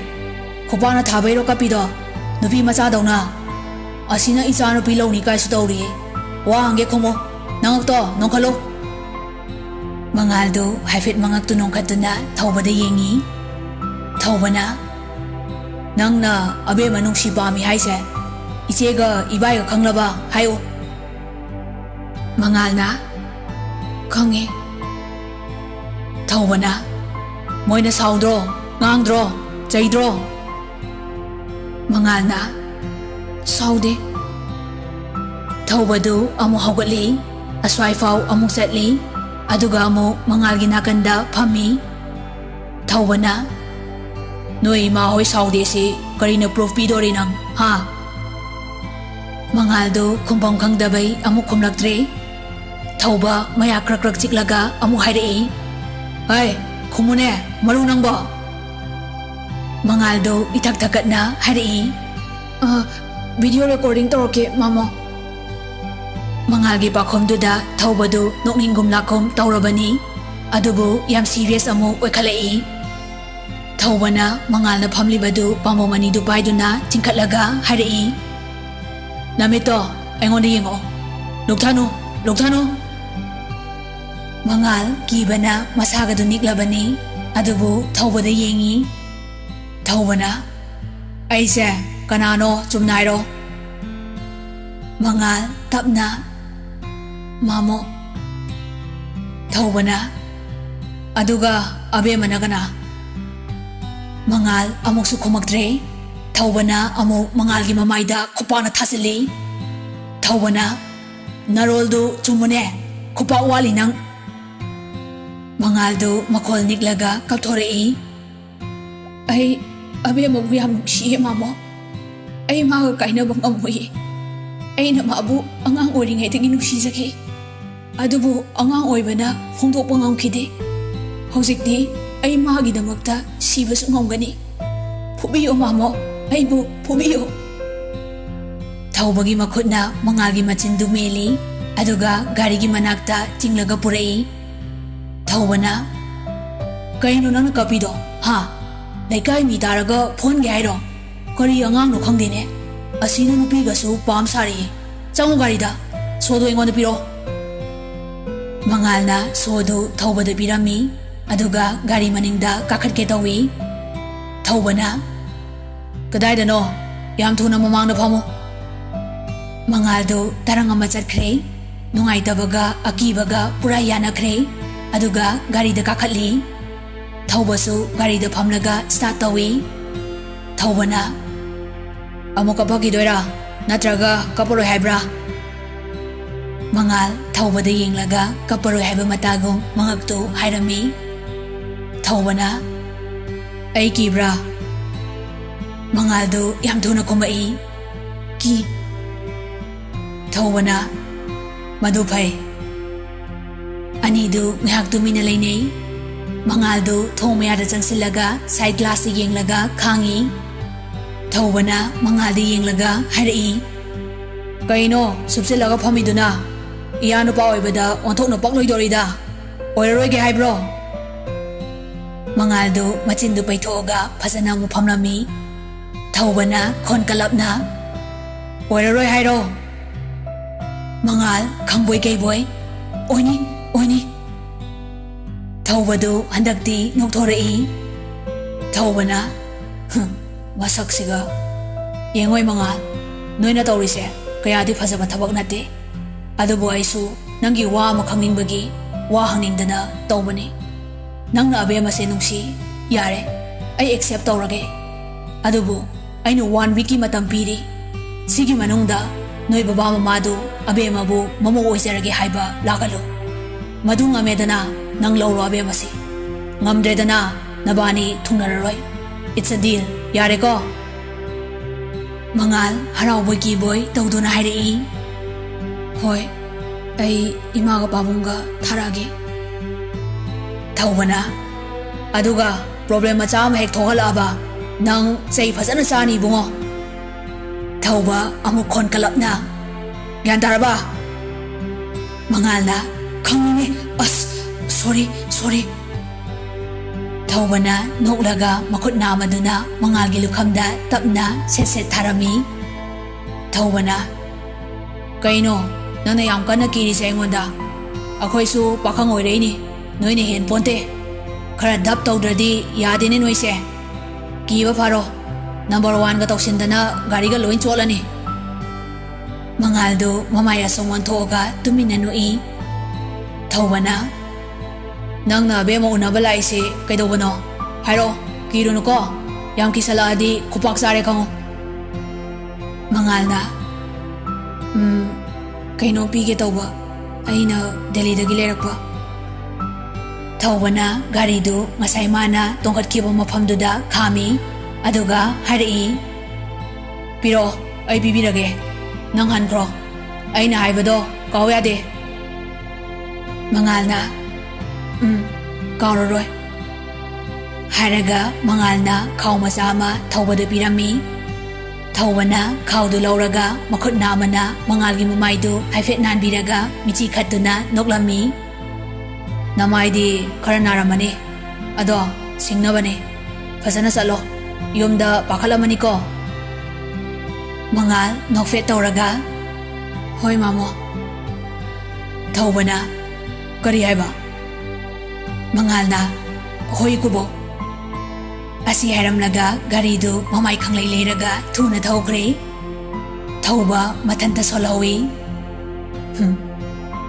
ꯈꯨꯄꯥꯛꯅ ꯊꯥꯕꯩꯔꯣ ꯀꯞꯄꯤꯗꯣ? ꯅꯨꯄꯤ ꯃꯆꯥꯗꯧꯅ꯫ ꯑꯁꯤꯅ ꯏꯆꯥ ꯅꯨꯄꯤ ꯂꯧꯅꯤ ꯀꯥꯏꯁꯨ ꯇꯧꯔꯤꯌꯦ꯫ ꯋꯥ ꯍꯪꯒꯦ ꯈꯨꯝꯃꯣ꯫ ꯅꯉꯛꯇꯣ ꯅꯣꯡꯈꯠꯂꯨ꯫" ꯃꯉꯥꯜꯗꯨ ꯍꯥꯏꯐꯦꯠ ꯃꯉꯛꯇꯨ ꯅꯣꯡꯈꯠꯇꯨꯅ ꯊꯧꯕꯗ ꯌꯦꯡꯉꯤ꯫ ꯊꯧꯕꯅ, "ꯅꯪꯅ ꯑꯕꯦꯝꯃ ꯅꯨꯡꯁꯤ ꯄꯥꯝꯃꯤ ꯍꯥꯏꯁꯦ ꯏꯆꯦꯒ ꯏꯕꯥꯏꯒ ꯈꯪꯂꯕ? ꯍꯥꯏꯌꯨ꯫" ꯃꯉꯥꯜꯅ, "ꯈꯪꯉꯦ꯫" ꯊꯧꯕꯅ, "ꯃꯣꯏꯅ ꯁꯥꯎꯗ꯭ꯔꯣ, ꯉꯥꯡꯗ꯭ꯔꯣ, ꯆꯩꯗ꯭ꯔꯣ?" ꯃꯉꯥꯜꯅ, "ꯁꯥꯎꯗꯦ꯫" ꯊꯧꯕꯗꯨ ꯑꯃꯨꯛ ꯍꯧꯒꯠꯂꯤ, ꯑꯁ꯭ꯋꯥꯏꯐꯥꯎ ꯑꯃꯨꯛ ꯆꯠꯂꯤ, ꯑꯗꯨꯒ ꯑꯃꯨꯛ ꯃꯉꯥꯜꯒꯤ ꯅꯥꯀꯟꯗ ꯐꯝꯃꯤ꯫ ꯊꯧꯕꯅ, "ꯅꯣꯏ ꯏꯃꯥ ꯍꯣꯏ ꯁꯥꯎꯗꯦꯁꯤ ꯀꯔꯤꯅ ꯄ꯭ꯔꯨꯐ ꯄꯤꯗꯣꯔꯤ ꯅꯪ, ꯍꯥ?" ꯃꯉꯥꯜꯗꯨ ꯈꯨꯝꯐꯝ ꯈꯪꯗꯕꯩ ꯑꯃꯨꯛ ꯈꯨꯝꯂꯛꯇ꯭ꯔꯦ꯫ ꯊꯧꯕ ꯃꯌꯥ ꯀ꯭ꯔꯛ ꯀ꯭ꯔꯛ ꯆꯤꯛꯂꯒ ꯑꯃꯨꯛ ꯍꯥꯏꯔꯛꯏ, "ꯍꯩ, ꯈꯨꯝꯃꯨꯅꯦ, ꯃꯔꯨ ꯅꯪꯕꯣ!" ꯃꯉꯥꯜꯗꯨ ꯏꯊꯛ ꯊꯛꯀꯠꯅ ꯍꯥꯏꯔꯛꯏ, "ꯑ, ꯚꯤꯗꯤꯑꯣ ꯔꯦꯀꯣꯔꯗꯤꯡ ꯇꯧꯔꯛꯀꯦ, ꯃꯥꯃꯣ꯫" ꯃꯉꯥꯜꯒꯤ ꯄꯥꯎꯈꯨꯝꯗꯨꯗ ꯊꯧꯕꯗꯨ ꯅꯣꯛꯅꯤꯡꯒꯨꯝ ꯂꯥꯛꯀꯨꯝ ꯇꯧꯔꯕꯅꯤ, ꯑꯗꯨꯕꯨ ꯌꯥꯝ ꯁꯤꯔꯤꯌꯁ ꯑꯃꯨꯛ ꯑꯣꯏꯈꯠꯂꯛꯏ꯫ ꯊꯧꯕꯅ ꯃꯉꯥꯜꯅ ꯐꯝꯂꯤꯕꯗꯨ ꯄꯥꯝꯕꯣꯝ ꯑꯅꯤꯗꯨ ꯄꯥꯏꯗꯨꯅ ꯆꯤꯡꯈꯠꯂꯒ ꯍꯥꯏꯔꯛꯏ, "ꯅꯃꯤꯠꯇꯣ ꯑꯩꯉꯣꯟꯗ ꯌꯦꯡꯉꯛꯑꯣ꯫ ꯂꯨꯛꯊꯅꯨ, ꯂꯨꯛꯊꯅꯨ!" ꯃꯉꯥꯜ ꯀꯤꯕꯅ ꯃꯁꯥꯒꯗꯨ ꯅꯤꯛꯂꯕꯅꯤ, ꯑꯗꯨꯕꯨ ꯊꯧꯕꯗ ꯌꯦꯡꯉꯤ꯫ ꯊꯧꯕꯅ, "ꯑꯩꯁꯦ ꯀꯅꯥꯅꯣ ꯆꯨꯝꯅ ꯍꯥꯏꯔꯣ?" ꯃꯉꯥꯜ ꯇꯞꯅ, "ꯃꯥꯃꯣ꯫" ꯊꯧꯕꯅ, "ꯑꯗꯨꯒ ꯑꯕꯦꯝꯃꯅ ꯀꯅꯥ?" ꯃꯉꯥꯜ ꯑꯃꯨꯛꯁꯨ ꯈꯨꯝꯃꯛꯇ꯭ꯔꯦ꯫ ꯊꯧꯕꯅ ꯑꯃꯨꯛ ꯃꯉꯥꯜꯒꯤ ꯃꯃꯥꯏꯗ ꯈꯨꯄꯥꯛꯅ ꯊꯥꯖꯤꯜꯂꯤ꯫ ꯊꯧꯕꯅ, "ꯅꯔꯣꯜꯗꯨ ꯆꯨꯝꯃꯨꯅꯦ, ꯈꯨꯄꯥꯛ ꯋꯥꯠꯂꯤ ꯅꯪ꯫" ꯃꯉꯥꯜꯗꯨ ꯃꯈꯣꯜ ꯅꯤꯛꯂꯒ ꯀꯞꯊꯣꯔꯛꯏ꯫ "ꯑꯩ ꯑꯕꯦꯝꯃꯕꯨ ꯌꯥꯝ ꯅꯨꯡꯁꯤꯌꯦ, ꯃꯥꯃꯣ꯫ ꯑꯩ ꯃꯥꯒ ꯀꯥꯏꯅꯕ ꯉꯝꯃꯣꯏꯌꯦ꯫ ꯑꯩꯅ ꯃꯥꯕꯨ ꯑꯉꯥꯡ ꯑꯣꯏꯔꯤꯉꯩꯗꯒꯤ ꯅꯨꯡꯁꯤꯖꯈꯤ꯫ ꯑꯗꯨꯕꯨ ꯑꯉꯥꯡ ꯑꯣꯏꯕꯅ ꯐꯣꯡꯗꯣꯛꯄ ꯉꯝꯈꯤꯗꯦ꯫ ꯍꯧꯖꯤꯛꯇꯤ ꯑꯩ ꯃꯥꯒꯤꯗꯃꯛꯇ ꯁꯤꯕꯁꯨ ꯉꯝꯒꯅꯤ꯫ ꯐꯨꯕꯤꯌꯣ, ꯃꯥꯃꯣ, ꯑꯩꯕꯨ ꯐꯨꯕꯤꯌꯣ꯫" ꯊꯧꯕꯒꯤ ꯃꯈꯨꯠꯅ ꯃꯉꯥꯜꯒꯤ ꯃꯆꯤꯟꯗꯨ ꯃꯦꯜꯂꯤ, ꯑꯗꯨꯒ ꯒꯥꯔꯤꯒꯤ ꯃꯅꯥꯛꯇ ꯆꯤꯡꯂꯒ ꯄꯨꯔꯛꯏ꯫ ꯊꯧꯕꯅ, "ꯀꯩꯅꯣ ꯅꯪꯅ ꯀꯞꯄꯤꯗꯣ, ꯍꯥ? ꯂꯩꯀꯥꯏ ꯃꯤ ꯇꯥꯔꯒ ꯐꯨꯍꯟꯒꯦ ꯍꯥꯏꯔꯣ? ꯀꯔꯤ ꯑꯉꯥꯡꯅꯣ ꯈꯪꯗꯦꯅꯦ꯫ ꯑꯁꯤꯅ ꯅꯨꯄꯤꯒꯁꯨ ꯄꯥꯝ ꯁꯥꯔꯛꯏ꯫ ꯆꯪꯉꯨ ꯒꯥꯔꯤꯗ, ꯁꯣꯗꯣ ꯑꯩꯉꯣꯟꯗ ꯄꯤꯔꯣ꯫" ꯃꯉꯥꯜꯅ ꯁꯣꯗꯨ ꯊꯧꯕꯗ ꯄꯤꯔꯝꯃꯤ, ꯑꯗꯨꯒ ꯒꯥꯔꯤ ꯃꯅꯤꯡꯗ ꯀꯥꯈꯠꯀꯦ ꯇꯧꯏ꯫ ꯊꯧꯕꯅ, "ꯀꯗꯥꯏꯗꯅꯣ? ꯌꯥꯝ ꯊꯨꯅ ꯃꯃꯥꯡꯗ ꯐꯝꯃꯨ꯫" ꯃꯉꯥꯜꯗꯨ ꯇꯔꯪ ꯑꯃ ꯆꯠꯈ꯭ꯔꯦ꯫ ꯅꯨꯡꯉꯥꯏꯇꯕꯒ ꯑꯀꯤꯕꯒ ꯄꯨꯔꯥ ꯌꯥꯅꯈ꯭ꯔꯦ꯫ ꯑꯗꯨꯒ ꯒꯥꯔꯤꯗ ꯀꯥꯈꯠꯂꯤ꯫ ꯊꯧꯕꯁꯨ ꯒꯥꯔꯤꯗ ꯐꯝꯂꯒ start ꯇꯧꯏ꯫ ꯊꯧꯕꯅ, "ꯑꯃꯨꯛ ꯀꯞꯄꯛꯈꯤꯗꯣꯏꯔꯥ? ꯅꯠꯇ꯭ꯔꯒ ꯀꯞꯄꯔꯣꯏ ꯍꯥꯏꯕ꯭ꯔꯥ?" ꯃꯉꯥꯜ ꯊꯧꯕꯗ ꯌꯦꯡꯂꯒ ꯀꯞꯄꯔꯣꯏ ꯍꯥꯏꯕ ꯃꯇꯥꯒꯨꯝ ꯃꯉꯛꯇꯨ ꯍꯥꯏꯔꯝꯃꯤ꯫ ꯊꯧꯕꯅ, "ꯑꯩ ꯀꯤꯕ꯭ꯔꯥ?" ꯃꯉꯥꯜꯗꯨ ꯌꯥꯝ ꯊꯨꯅ ꯈꯨꯝꯃꯛꯏ, "ꯀꯤ꯫" ꯊꯧꯕꯅ, "ꯃꯗꯨ ꯐꯩ꯫" ꯑꯅꯤꯗꯨ ꯉꯥꯏꯍꯥꯛ ꯇꯨꯃꯤꯟꯅ ꯂꯩꯅꯩ꯫ ꯃꯉꯥꯜꯗꯨ ꯊꯣꯡ ꯃꯌꯥꯗ ꯆꯪꯁꯤꯜꯂꯒ side glassꯇ ꯌꯦꯡꯂꯒ ꯈꯥꯡꯉꯤ꯫ ꯊꯧꯕꯅ ꯃꯉꯥꯜꯗ ꯌꯦꯡꯂꯒ ꯍꯥꯏꯔꯛꯏ, "ꯀꯩꯅꯣ ꯁꯨꯞꯆꯤꯜꯂꯒ ꯐꯝꯃꯤꯗꯨꯅ? ꯏꯌꯥ ꯅꯨꯄꯥ ꯑꯣꯏꯕꯗ ꯑꯣꯟꯊꯣꯛꯅ ꯄꯛꯂꯣꯏꯗꯧꯔꯤꯗ꯫ ꯑꯣꯏꯔꯔꯣꯏꯒꯦ ꯍꯥꯏꯕ꯭ꯔꯣ?" ꯃꯉꯥꯜꯗꯨ ꯃꯆꯤꯟꯗꯨ ꯄꯩꯊꯣꯛꯑꯒ ꯐꯖꯅ ꯑꯃꯨꯛ ꯐꯝꯂꯝꯃꯤ꯫ ꯊꯧꯕꯅ ꯈꯣꯟ ꯀꯜꯂꯞꯅ, "ꯑꯣꯏꯔꯔꯣꯏ ꯍꯥꯏꯔꯣ?" ꯃꯉꯥꯜ ꯈꯪꯕꯣꯏ ꯀꯩꯕꯣꯏ, "ꯑꯣꯏꯅꯤ, ꯑꯣꯏꯅꯤ꯫" ꯊꯧꯕꯗꯨ ꯍꯟꯗꯛꯇꯤ ꯅꯣꯛꯊꯣꯔꯛꯏ꯫ ꯊꯧꯕꯅ, "ꯍꯨꯝ, ꯃꯁꯛꯁꯤꯒ꯫ ꯌꯦꯡꯉꯣꯏ ꯃꯉꯥꯜ, ꯅꯣꯏꯅ ꯇꯧꯔꯤꯁꯦ ꯀꯌꯥꯗꯤ ꯐꯖꯕ ꯊꯕꯛ ꯅꯠꯇꯦ꯫ ꯑꯗꯨꯕꯨ ꯑꯩꯁꯨ ꯅꯪꯒꯤ ꯋꯥ ꯑꯃ ꯈꯪꯅꯤꯡꯕꯒꯤ ꯋꯥ ꯍꯪꯅꯤꯡꯗꯅ ꯇꯧꯕꯅꯤ꯫ ꯅꯪꯅ ꯑꯕꯦꯝꯃꯁꯦ ꯅꯨꯡꯁꯤ, ꯌꯥꯔꯦ, ꯑꯩ accept ꯇꯧꯔꯒꯦ꯫ ꯑꯗꯨꯕꯨ ꯑꯩꯅ one weekꯀꯤ ꯃꯇꯝ ꯄꯤꯔꯤ꯫ ꯁꯤꯒꯤ ꯃꯅꯨꯡꯗ ꯅꯣꯏ ꯕꯕꯥ ꯃꯃꯥꯗꯨ ꯑꯕꯦꯝꯃꯕꯨ ꯃꯃꯧ ꯑꯣꯏꯖꯔꯒꯦ ꯍꯥꯏꯕ ꯂꯥꯛꯍꯜꯂꯨ꯫ ꯃꯗꯨ ꯉꯝꯃꯦꯗꯅ ꯅꯪ ꯂꯧꯔꯣ ꯑꯕꯦꯝꯃꯁꯤ, ꯉꯝꯗ꯭ꯔꯦꯗꯅ ꯅꯕꯥꯅꯤ ꯊꯨꯡꯅꯔꯔꯣꯏ꯫ It's a deal꯫ ꯌꯥꯔꯦꯀꯣ? ꯃꯉꯥꯜ ꯍꯔꯥꯎꯕꯣꯏ ꯀꯤꯕꯣꯏ ꯇꯧꯗꯨꯅ ꯍꯥꯏꯔꯛꯏ꯫ ꯍꯣꯏ, ꯑꯩ ꯏꯃꯥꯒ ꯄꯥꯕꯨꯡꯒ ꯊꯥꯔꯛꯑꯒꯦ꯫ ꯊꯧꯕꯅ, ꯑꯗꯨꯒ problem ꯃꯆꯥ ꯑꯃ ꯍꯦꯛ ꯊꯣꯛꯍꯜꯂꯛꯑꯕ ꯅꯪ ꯆꯩ ꯐꯖꯅ ꯆꯥꯅꯤ ꯏꯕꯨꯡꯉꯣ꯫ ꯊꯧꯕ ꯑꯃꯨꯛ ꯈꯣꯟꯀꯠꯂꯞꯅ, ꯒ꯭ꯌꯥꯟ ꯇꯥꯔꯕ? ꯃꯉꯥꯜꯅ, ꯈꯪꯉꯤꯅꯦ꯫ ꯑꯁ, sorry, sorry꯫ ꯊꯧꯕꯅ ꯅꯣꯛꯂꯒ ꯃꯈꯨꯠ ꯅꯥꯝꯃꯗꯨꯅ ꯃꯉꯥꯜꯒꯤ ꯂꯨꯈꯝꯗ ꯇꯞꯅ ꯁꯦꯠ ꯁꯦꯠ ꯊꯥꯔꯝꯃꯤ꯫ ꯊꯧꯕꯅ, ꯀꯩꯅꯣ ꯅꯪꯅ ꯌꯥꯝ ꯀꯟꯅ ꯀꯤꯔꯤꯁꯦ ꯑꯩꯉꯣꯟꯗ? ꯑꯩꯈꯣꯏꯁꯨ ꯄꯥꯈꯪ ꯑꯣꯏꯔꯛꯏꯅꯤ, ꯅꯣꯏꯅ ꯍꯦꯟ ꯄꯣꯟꯇꯦ꯫ ꯈꯔ ꯗꯞ ꯇꯧꯗ꯭ꯔꯗꯤ ꯌꯥꯗꯦꯅꯦ ꯅꯣꯏꯁꯦ꯫ ꯀꯤꯕ ꯐꯥꯔꯣ, number oneꯒ ꯇꯧꯁꯤꯟꯗꯅ ꯒꯥꯔꯤꯒ ꯂꯣꯏ ꯆꯣꯠꯂꯅꯤ꯫ ꯃꯉꯥꯜꯗꯨ ꯃꯃꯥꯏ ꯑꯁꯣꯝ ꯑꯣꯟꯊꯣꯛꯑꯒ ꯇꯨꯃꯤꯟꯅ ꯅꯣꯛꯏ꯫ ꯊꯧꯕꯅ, ꯅꯪꯅ ꯑꯕꯦꯝꯃ ꯎꯅꯕ ꯂꯥꯛꯏꯁꯤ ꯀꯩꯗꯧꯕꯅꯣ? ꯍꯥꯏꯔꯛꯑꯣ, ꯀꯤꯔꯨꯅꯨꯀꯣ꯫ ꯌꯥꯝ ꯀꯤꯁꯜꯂꯛꯑꯗꯤ ꯈꯨꯄꯥꯛ ꯆꯥꯔꯦ ꯈꯪꯉꯨ꯫ ꯃꯉꯥꯜꯅ, ꯎꯝ, ꯀꯩꯅꯣ ꯄꯤꯒꯦ ꯇꯧꯕ, ꯑꯩꯅ ꯗꯦꯜꯂꯤꯗꯒꯤ ꯂꯩꯔꯛꯄ꯫ ꯊꯧꯕꯅ ꯒꯥꯔꯤꯗꯨ ꯉꯁꯥꯏ ꯃꯥꯅ ꯇꯣꯡꯈꯠꯈꯤꯕ ꯃꯐꯝꯗꯨꯗ ꯈꯥꯝꯃꯤ, ꯑꯗꯨꯒ ꯍꯥꯏꯔꯛꯏ, ꯄꯤꯔꯛꯑꯣ, ꯑꯩ ꯄꯤꯕꯤꯔꯒꯦ꯫ ꯅꯪ ꯍꯟꯈ꯭ꯔꯣ꯫ ꯑꯩꯅ ꯍꯥꯏꯕꯗꯣ ꯀꯥꯎ ꯌꯥꯗꯦ꯫ ꯃꯉꯥꯜꯅ, ꯎꯝ, ꯀꯥꯎꯔꯔꯣꯏ꯫ ꯍꯥꯏꯔꯒ ꯃꯉꯥꯜꯅ ꯈꯥꯎ ꯃꯆꯥ ꯑꯃ ꯊꯧꯕꯗ ꯄꯤꯔꯝꯃꯤ꯫ ꯊꯧꯕꯅ ꯈꯥꯎꯗꯨ ꯂꯧꯔꯒ ꯃꯈꯨꯠ ꯅꯥꯝꯃꯅ ꯃꯉꯥꯜꯒꯤ ꯃꯃꯥꯏꯗꯨ ꯍꯥꯏꯐꯦꯠ ꯅꯥꯟꯕꯤꯔꯒ ꯃꯤꯆꯤ ꯈꯠꯇꯨꯅ ꯅꯣꯛꯂꯝꯃꯤ꯫ ꯅꯃꯥꯏꯗꯤ ꯈꯔ ꯅꯥꯔꯝꯃꯅꯤ꯫ ꯑꯗꯣ ꯁꯤꯡꯅꯕꯅꯤ꯫ ꯐꯖꯅ ꯆꯠꯂꯣ꯫ ꯌꯨꯝꯗ ꯄꯥꯈꯠꯂꯝꯃꯅꯤꯀꯣ꯫ ꯃꯉꯥꯜ ꯅꯣꯛꯐꯦꯠ ꯇꯧꯔꯒ, ꯍꯣꯏ ꯃꯥꯃꯣ꯫ ꯊꯧꯕꯅ, ꯀꯔꯤ ꯍꯥꯏꯕ? ꯃꯉꯥꯜꯅ, ꯍꯣꯏ ꯀꯨꯕꯣꯛ꯫ ꯑꯁꯤ ꯍꯥꯏꯔꯝꯂꯒ ꯒꯥꯔꯤꯗꯨ ꯃꯃꯥꯏ ꯈꯪꯂꯩ ꯂꯩꯔꯒ ꯊꯨꯅ ꯊꯧꯈ꯭ꯔꯦ꯫ ꯊꯧꯕ ꯃꯊꯟꯇ ꯁꯣꯜꯍꯧꯏ꯫ "ꯍꯨꯝ,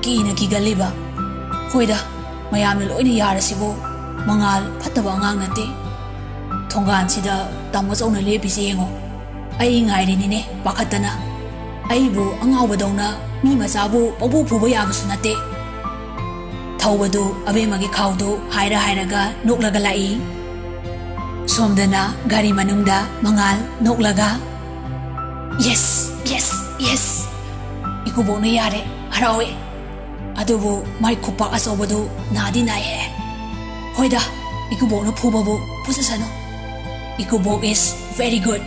ꯀꯤꯅ ꯀꯤꯒꯜꯂꯤꯕ꯫ ꯍꯣꯏꯗ, ꯃꯌꯥꯝꯅ ꯂꯣꯏꯅ ꯌꯥꯔꯁꯤꯕꯨ, ꯃꯉꯥꯜ ꯐꯠꯇꯕ ꯑꯉꯥꯡ ꯅꯠꯇꯦ꯫ ꯊꯣꯡꯒꯥꯟꯁꯤꯗ ꯇꯥꯃꯣ ꯆꯧꯅ ꯂꯦꯞꯄꯤꯁꯦ ꯌꯦꯡꯉꯣ꯫ ꯑꯩ ꯉꯥꯏꯔꯤꯅꯤꯅꯦ ꯄꯥꯈꯠꯇꯅ꯫ ꯑꯩꯕꯨ ꯑꯉꯥꯎꯕꯗꯧꯅ ꯃꯤ ꯃꯆꯥꯕꯨ ꯄꯪꯐꯨ ꯐꯨꯕ ꯌꯥꯕꯁꯨ ꯅꯠꯇꯦ꯫" ꯊꯧꯕꯗꯨ ꯑꯕꯦꯝꯃꯒꯤ ꯈꯥꯎꯗꯨ ꯍꯥꯏꯔ ꯍꯥꯏꯔꯒ ꯅꯣꯛꯂꯒ ꯂꯥꯛꯏ꯫ ꯁꯣꯝꯗꯅ ꯒꯥꯔꯤ ꯃꯅꯨꯡꯗ ꯃꯉꯥꯜ ꯅꯣꯛꯂꯒ, "ꯌꯦꯁ, ꯌꯦꯁ, ꯌꯦꯁ! ꯏꯀꯨꯕꯣꯛꯅ ꯌꯥꯔꯦ, ꯍꯔꯥꯎꯋꯦ꯫ ꯑꯗꯨꯕꯨ ꯃꯥꯏ ꯈꯨꯄꯥꯛ ꯑꯆꯧꯕꯗꯨ ꯅꯥꯗꯤ ꯅꯥꯏꯍꯦ꯫ ꯍꯣꯏꯗ, ꯏꯀꯨꯕꯣꯛꯅ ꯐꯨꯕꯕꯨ ꯐꯨꯖꯁꯅꯨ꯫ ꯏꯀꯨꯕꯣꯛ is very good꯫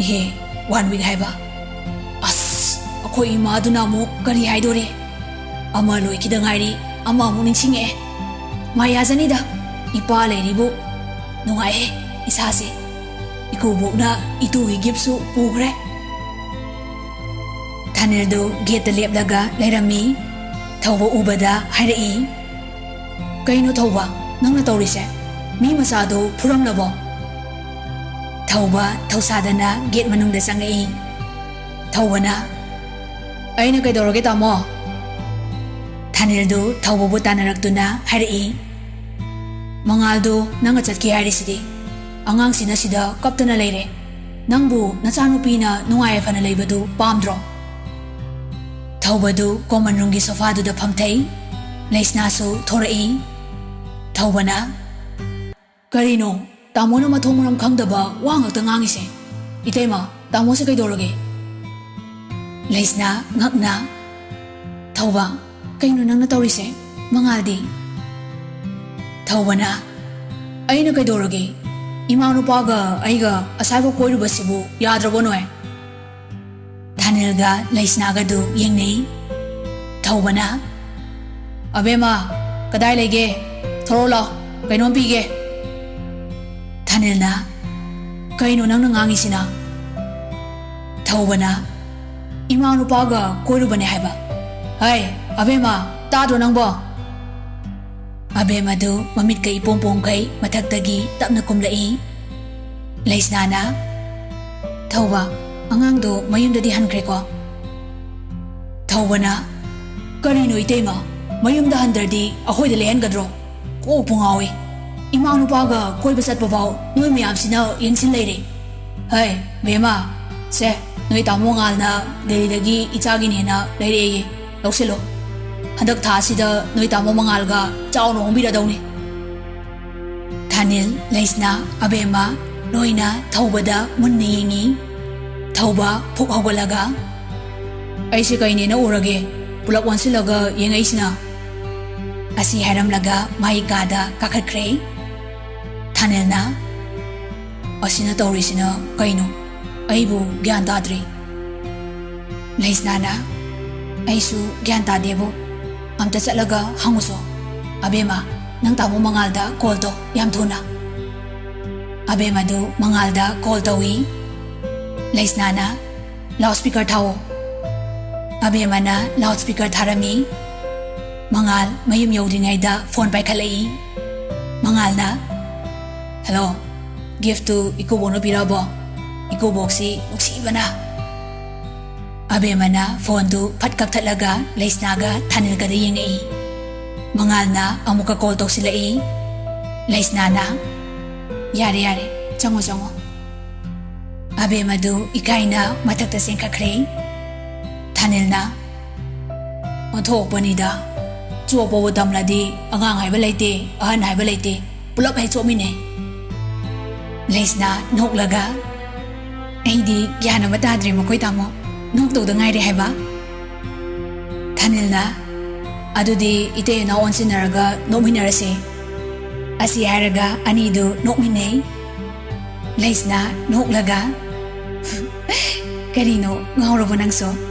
ꯏꯍꯦ, one week ꯍꯥꯏꯕ꯫ ꯑꯁ, ꯑꯩꯈꯣꯏ ꯏꯃꯥꯗꯨꯅ ꯑꯃꯨꯛ ꯀꯔꯤ ꯍꯥꯏꯗꯣꯔꯤ? ꯑꯃ ꯂꯣꯏꯈꯤꯗ ꯉꯥꯏꯔꯤ, ꯑꯃ ꯑꯃꯨꯛ ꯅꯤꯡꯁꯤꯡꯉꯛꯑꯦ꯫ ꯃꯥ ꯌꯥꯖꯅꯤꯗ, ꯏꯄꯥ ꯂꯩꯔꯤꯕꯨ꯫ ꯅꯨꯡꯉꯥꯏꯍꯦ ꯏꯁꯥꯁꯦ꯫ ꯏꯀꯨꯕꯣꯛꯅ ꯏꯇꯨꯒꯤ ꯒꯤꯐꯁꯨ ꯄꯨꯈ꯭ꯔꯦ꯫" ꯊꯥꯅꯤꯜꯗꯨ ꯒꯦꯠꯇ ꯂꯦꯞꯂꯒ ꯂꯩꯔꯝꯃꯤ꯫ ꯊꯧꯕ ꯎꯕꯗ ꯍꯥꯏꯔꯛꯏ, "ꯀꯩꯅꯣ ꯊꯧꯕ, ꯅꯪꯅ ꯇꯧꯔꯤꯁꯦ? ꯃꯤ ꯃꯆꯥꯗꯨ ꯐꯨꯔꯝꯂꯕꯣ?" ꯊꯧꯕ ꯊꯧꯁꯥꯗꯅ ꯒꯦꯠ ꯃꯅꯨꯡꯗ ꯆꯪꯉꯛꯏ꯫ ꯊꯧꯕꯅ, "ꯑꯩꯅ ꯀꯩꯗꯧꯔꯒꯦ ꯇꯥꯃꯣ?" ꯊꯥꯅꯤꯜꯗꯨ ꯊꯧꯕꯕꯨ ꯇꯥꯟꯅꯔꯛꯇꯨꯅ ꯍꯥꯏꯔꯛꯏ, "ꯃꯉꯥꯜꯗꯨ ꯅꯪꯒ ꯆꯠꯈꯤ ꯍꯥꯏꯔꯤꯁꯤꯗꯤ꯫ ꯑꯉꯥꯡꯁꯤꯅ ꯁꯤꯗ ꯀꯞꯇꯅ ꯂꯩꯔꯦ꯫ ꯅꯪꯕꯨ ꯅꯆꯥꯅꯨꯄꯤꯅ ꯅꯨꯡꯉꯥꯏ ꯌꯥꯏꯐꯅ ꯂꯩꯕꯗꯨ ꯄꯥꯝꯗ꯭ꯔꯣ?" ꯊꯧꯕꯗꯨ ꯀꯣꯃꯟ ꯔꯨꯝꯒꯤ ꯁꯣꯐꯥꯗꯨꯗ ꯐꯝꯊꯩ꯫ ꯂꯩꯁꯅꯥꯁꯨ ꯊꯣꯔꯛꯏ꯫ ꯊꯧꯕꯅ, "ꯀꯔꯤꯅꯣ ꯇꯥꯃꯣꯅ ꯃꯊꯣꯡ ꯃꯔꯝ ꯈꯪꯗꯕ ꯋꯥ ꯉꯥꯛꯇ ꯉꯥꯡꯉꯤꯁꯦ? ꯏꯇꯩꯃ, ꯇꯥꯃꯣꯁꯦ ꯀꯩꯗꯧꯔꯒꯦ?" ꯂꯩꯁꯅꯥ ꯉꯛꯅ, "ꯊꯧꯕ, ꯀꯩꯅꯣ ꯅꯪꯅ ꯇꯧꯔꯤꯁꯦ? ꯃꯉꯥꯜꯗꯤ?" ꯊꯧꯕꯅ, "ꯑꯩꯅ ꯀꯩꯗꯧꯔꯒꯦ? ꯏꯃꯥ ꯅꯨꯄꯥꯒ ꯑꯩꯒ ꯑꯁꯥꯏꯐꯥꯎ ꯀꯣꯏꯔꯨꯕꯁꯤꯕꯨ ꯌꯥꯗ꯭ꯔꯕꯣ ꯅꯣꯏ?" ꯊꯥꯅꯤꯜꯒ ꯂꯩꯁꯅꯥꯒꯗꯨ ꯌꯦꯡꯅꯩ꯫ ꯊꯧꯕꯅ, "ꯑꯕꯦꯝꯃ, ꯀꯗꯥꯏ ꯂꯩꯒꯦ? ꯊꯣꯔꯛꯑꯣ ꯂꯥꯎ, ꯀꯩꯅꯣꯝ ꯄꯤꯒꯦ꯫" ꯊꯥꯅꯤꯜꯅ, "ꯀꯩꯅꯣ ꯅꯪꯅ ꯉꯥꯡꯉꯤꯁꯤꯅ?" ꯊꯧꯕꯅ, "ꯏꯃꯥ ꯅꯨꯄꯥꯒ ꯀꯣꯏꯔꯨꯕꯅꯦ ꯍꯥꯏꯕ꯫" "ꯍꯩ, ꯑꯕꯦꯝꯃ, ꯇꯥꯗ꯭ꯔꯣ ꯅꯪꯕꯣ?" ꯑꯕꯦꯝꯃꯗꯨ ꯃꯃꯤꯠꯀ ꯏꯄꯣꯝ ꯄꯣꯝꯈꯩ ꯃꯊꯛꯇꯒꯤ ꯇꯞꯅ ꯀꯨꯝꯂꯛꯏ꯫ ꯂꯩꯁꯅꯥꯅ, "ꯊꯧꯕ, ꯑꯉꯥꯡꯗꯣ ꯃꯌꯨꯝꯗꯗꯤ ꯍꯟꯈ꯭ꯔꯦꯀꯣ?" ꯊꯧꯕꯅ, "ꯀꯔꯤꯅꯣ ꯏꯇꯩꯃ, ꯃꯌꯨꯝꯗ ꯍꯟꯗ꯭ꯔꯗꯤ ꯑꯩꯈꯣꯏꯗ ꯂꯩꯍꯟꯒꯗ꯭ꯔꯣ? ꯀꯣꯛꯄꯨ ꯉꯥꯎꯏ꯫ ꯏꯃꯥ ꯅꯨꯄꯥꯒ ꯀꯣꯏꯕ ꯆꯠꯄ ꯐꯥꯎ ꯅꯣꯏ ꯃꯌꯥꯝꯁꯤꯅ ꯌꯦꯡꯁꯤꯟ ꯂꯩꯔꯦ꯫ ꯍꯩ, ꯕꯦꯝꯃ, ꯁꯦ, ꯅꯣꯏ ꯇꯥꯃꯣ ꯉꯥꯜꯅ ꯗꯦꯜꯂꯤꯗꯒꯤ ꯏꯆꯥꯒꯤꯅꯦꯅ ꯂꯩꯔꯛꯑꯦꯌꯦ꯫ ꯂꯧꯁꯤꯜꯂꯣ꯫ ꯍꯟꯗꯛ ꯊꯥꯁꯤꯗ ꯅꯣꯏ ꯇꯥꯃꯣ ꯃꯉꯥꯜꯒ ꯆꯥꯎꯅ ꯍꯣꯡꯕꯤꯔꯗꯧꯅꯤ꯫" ꯊꯥꯅꯤꯜ, ꯂꯩꯁꯅꯥ, ꯑꯕꯦꯝꯃ ꯂꯣꯏꯅ ꯊꯧꯕꯗ ꯃꯨꯟꯅ ꯌꯦꯡꯉꯤ꯫ ꯊꯧꯕ ꯐꯨꯛ ꯍꯧꯒꯠꯂꯒ, "ꯑꯩꯁꯦ ꯀꯩꯅꯦꯅ ꯎꯔꯒꯦ? ꯄꯨꯂꯞ ꯑꯣꯟꯁꯤꯜꯂꯒ ꯌꯦꯡꯉꯛꯏꯁꯤꯅ?" ꯑꯁꯤ ꯍꯥꯏꯔꯝꯂꯒ ꯃꯥꯒꯤ ꯀꯥꯗ ꯀꯥꯈꯠꯈ꯭ꯔꯦ꯫ ꯊꯥꯅꯤꯜꯅ, "ꯑꯁꯤꯅ ꯇꯧꯔꯤꯁꯤꯅ ꯀꯩꯅꯣ? ꯑꯩꯕꯨ ꯒ꯭ꯌꯥꯟ ꯇꯥꯗ꯭ꯔꯤ꯫" ꯂꯩꯁꯅꯥꯅ, "ꯑꯩꯁꯨ ꯒ꯭ꯌꯥꯟ ꯇꯥꯗꯦꯕꯨ꯫ ꯑꯝꯇ ꯆꯠꯂꯒ ꯍꯪꯉꯨꯁꯣ꯫ ꯑꯕꯦꯝꯃ, ꯅꯪ ꯇꯥꯃꯣ ꯃꯉꯥꯜꯗ ꯀꯣꯜ ꯇꯧ, ꯌꯥꯝ ꯊꯨꯅ꯫" ꯑꯕꯦꯝꯃꯗꯨ ꯃꯉꯥꯜꯗ ꯀꯣꯜ ꯇꯧꯏ꯫ ꯂꯩꯁꯅꯥꯅ, "ꯂꯥꯎꯠ ꯁ꯭ꯄꯤꯀꯔ ꯊꯥꯎꯑꯣ꯫" ꯑꯕꯦꯝꯃꯅ ꯂꯥꯎꯠ ꯁ꯭ꯄꯤꯀꯔ ꯊꯥꯔꯝꯃꯤ꯫ ꯃꯉꯥꯜ ꯃꯌꯨꯝ ꯌꯧꯗ꯭ꯔꯤꯉꯩꯗ ꯐꯣꯟ ꯄꯥꯏꯈꯠꯂꯛꯏ꯫ ꯃꯉꯥꯜꯅ, "ꯍꯜꯂꯣ, ꯒꯤꯐꯇꯨ ꯏꯀꯨꯕꯣꯛꯅ ꯄꯤꯔꯛꯑꯕꯣ? ꯏꯀꯨꯕꯣꯛꯁꯤ ꯅꯨꯡꯁꯤꯕꯅ꯫" ꯑꯕꯦꯝꯃꯅ ꯐꯣꯟꯗꯨ ꯐꯠ ꯀꯛꯊꯠꯂꯒ ꯂꯩꯁꯅꯥꯒ ꯊꯥꯅꯤꯜꯒꯗ ꯌꯦꯡꯉꯛꯏ꯫ ꯃꯉꯥꯜꯅ ꯑꯃꯨꯛꯀ ꯀꯣꯜ ꯇꯧꯁꯤꯜꯂꯛꯏ꯫ ꯂꯩꯁꯅꯥꯅ, "ꯌꯥꯔꯦ, ꯌꯥꯔꯦ, ꯆꯪꯉꯣ, ꯆꯪꯉꯣ꯫" ꯑꯕꯦꯝꯃꯗꯨ ꯏꯀꯥꯏꯅ ꯃꯊꯛꯇ ꯆꯦꯟꯈꯠꯈ꯭ꯔꯦ꯫ ꯊꯥꯅꯤꯜꯅ, "ꯑꯣꯟꯊꯣꯛꯄꯅꯤꯗ, ꯆꯣꯞꯄꯕꯨ ꯇꯝꯂꯗꯤ ꯑꯉꯥꯡ ꯍꯥꯏꯕ ꯂꯩꯇꯦ, ꯑꯍꯟ ꯍꯥꯏꯕ ꯂꯩꯇꯦ, ꯄꯨꯂꯞ ꯍꯦꯛ ꯆꯣꯞꯃꯤꯟꯅꯩ꯫" ꯂꯩꯁꯅꯥ ꯅꯣꯛꯂꯒ, "ꯑꯩꯗꯤ ꯒ꯭ꯌꯥꯟ ꯑꯃ ꯇꯥꯗ꯭ꯔꯦ ꯃꯈꯣꯏ ꯇꯥꯃꯣ, ꯅꯣꯛꯇꯧꯗ ꯉꯥꯏꯔꯦ ꯍꯥꯏꯕ?" ꯊꯥꯅꯤꯜꯅ, "ꯑꯗꯨꯗꯤ ꯏꯇꯩ ꯏꯅꯥꯎ ꯑꯣꯟꯁꯤꯟꯅꯔꯒ ꯅꯣꯛꯃꯤꯟꯅꯔꯁꯦ꯫" ꯑꯁꯤ ꯍꯥꯏꯔꯒ ꯑꯅꯤꯗꯨ ꯅꯣꯛꯃꯤꯟꯅꯩ꯫ ꯂꯩꯁꯅꯥ ꯅꯣꯛꯂꯒ, "ꯀꯔꯤꯅꯣ, ꯉꯥꯎꯔꯕꯣ ꯅꯪꯁꯨ?"